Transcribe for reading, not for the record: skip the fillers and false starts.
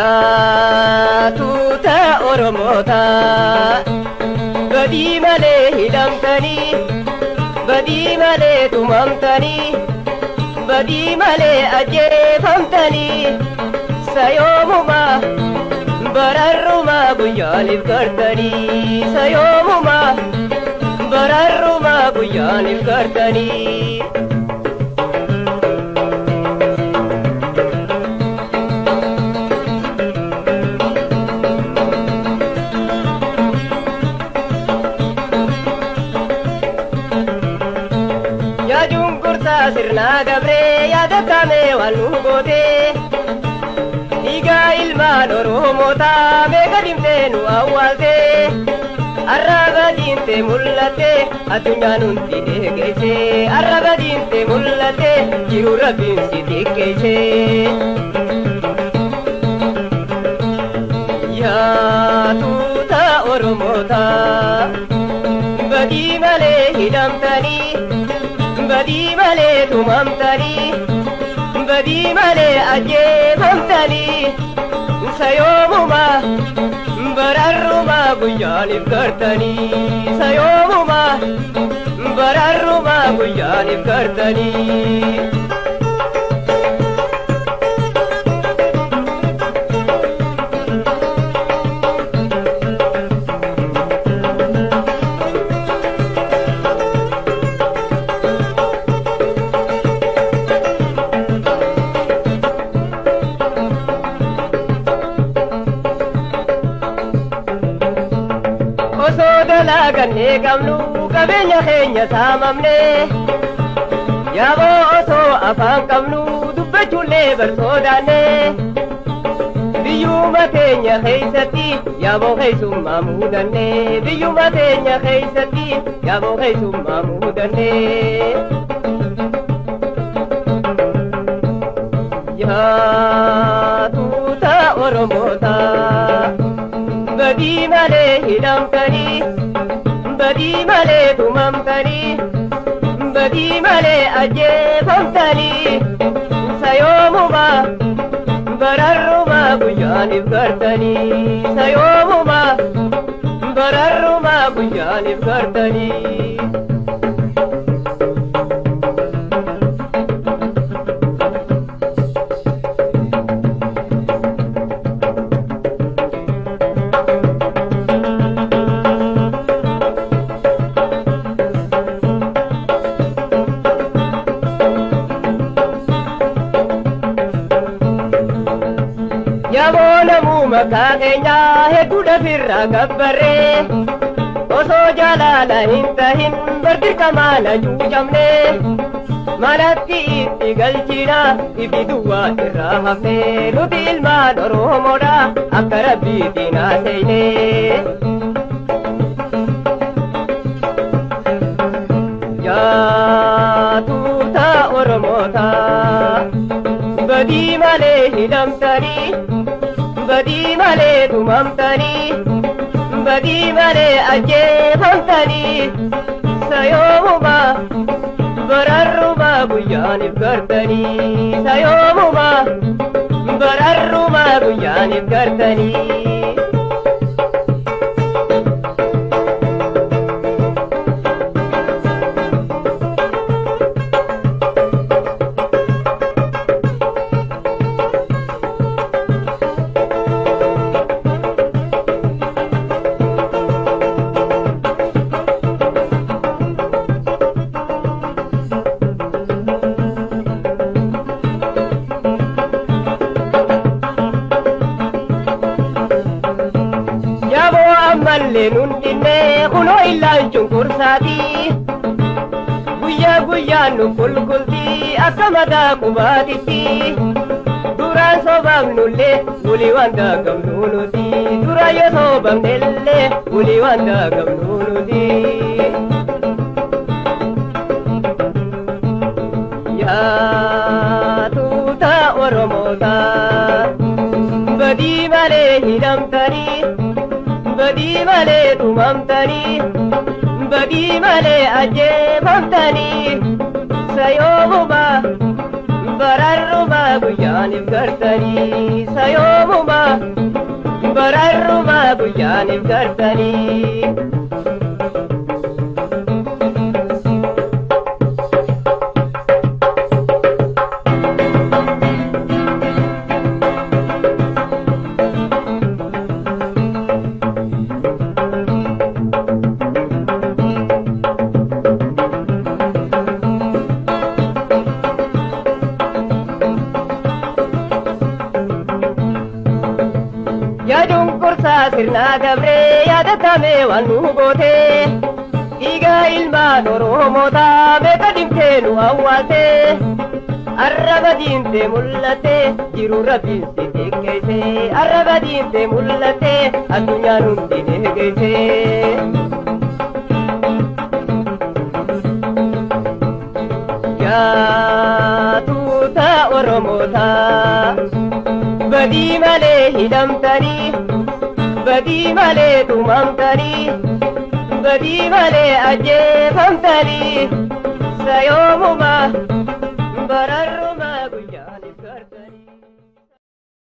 Yaa tuuta Oromootaa badii malee hidhamtanii, badii malee tumamtanii, badii malee ajjeefamtanii, sayoomumaa bararrumaa guyyaaniif gartanii, sayoomumaa bararrumaa guyyaaniif gartanii. Yaa cunqursaa sirnaa dabree yaadatamee waan nu gootee, dhiigaa ilmaan Oromootaa meeqa dhimtee nu awwaaltee, arraba diintee mul'attee addunyaan hundi dheegeessee, arraba diintee mul'attee jiru rabbiin si xiqqeessee. Yaa tuuta Oromootaa badii malee hidhamtanii, badii malee tumamtanii, badii malee ajjeefamtanii, sayoomumaa bararrumaa guyyaaniif gartanii, sayoomumaa bararrumaa guyyaaniif gartanii. Osoo dalagannee qabnu qabeenya keenya saamamne, yaaboo osoo afaan qabnu dubbachuullee barsoodaanne, biyyuma teenya keessatti yaaboo keessummaa muudanne, biyyuma teenya keessatti yaaboo keessummaa muudanne. Yaa tuuta Oromootaa badii malee hidhamtanii, badii malee tumamtanii, badii malee ajjeefamtanii, sayoomumaa bararrumaa guyyaaniif gartanii, sayoomumaa bararrumaa guyyaaniif gartanii. Yaaboo namuu maqaa keenyaa hedduu lafirraa gabbarree, osoo jaalala hin tahin bardirqamaan hacuucamne, manatti itti galchina ifi duwwaa irraa hafne, nuti ilmaan Oromoodha akka rabbiitiin haaseyne. Yaa tuuta Oromootaa badii malee hidhamtanii, badii malee tumamtanii, badii malee ajjeefamtanii, sayoomumaa bararrumaa guyyaaniif gartanii, sayoomumaa bararrumaa guyyaaniif gartanii. Yaaboo ammallee nun dhinnee kunoo illaan cunqursaati. Guyyaa guyyaan nu kulkulti akka mataa qubaatitti. Duraan sobamnullee bulii waan daagamnu nuti. Dura yoo sobamnellee bulii waan daagamnu nuti. Yaa tuuta Oromootaa badii malee hidhamtanii, badii malee tumamtanii, badii malee ajjeefamtanii, sayoomumaa bararrumaa guyyaaniif gartanii sayoomuma bararrumaa guyyaaniif gartanii. Yaaduun gorsaa sirnaa gabree yaadatamee waan nu gootee dhiiga ilmaan Oromootaa meeqa dhimtee nu awwaaltee arraba diimtee mul'attee jiru rabbiin si xiqqeessee arraba diimtee mul'attee addunyaan hundi ni geessee. Yaa tuuta Oromootaa. Badii malee hidhamtanii, badii malee tumamtanii, badii malee ajjeefamtanii, sayoomuma bararru.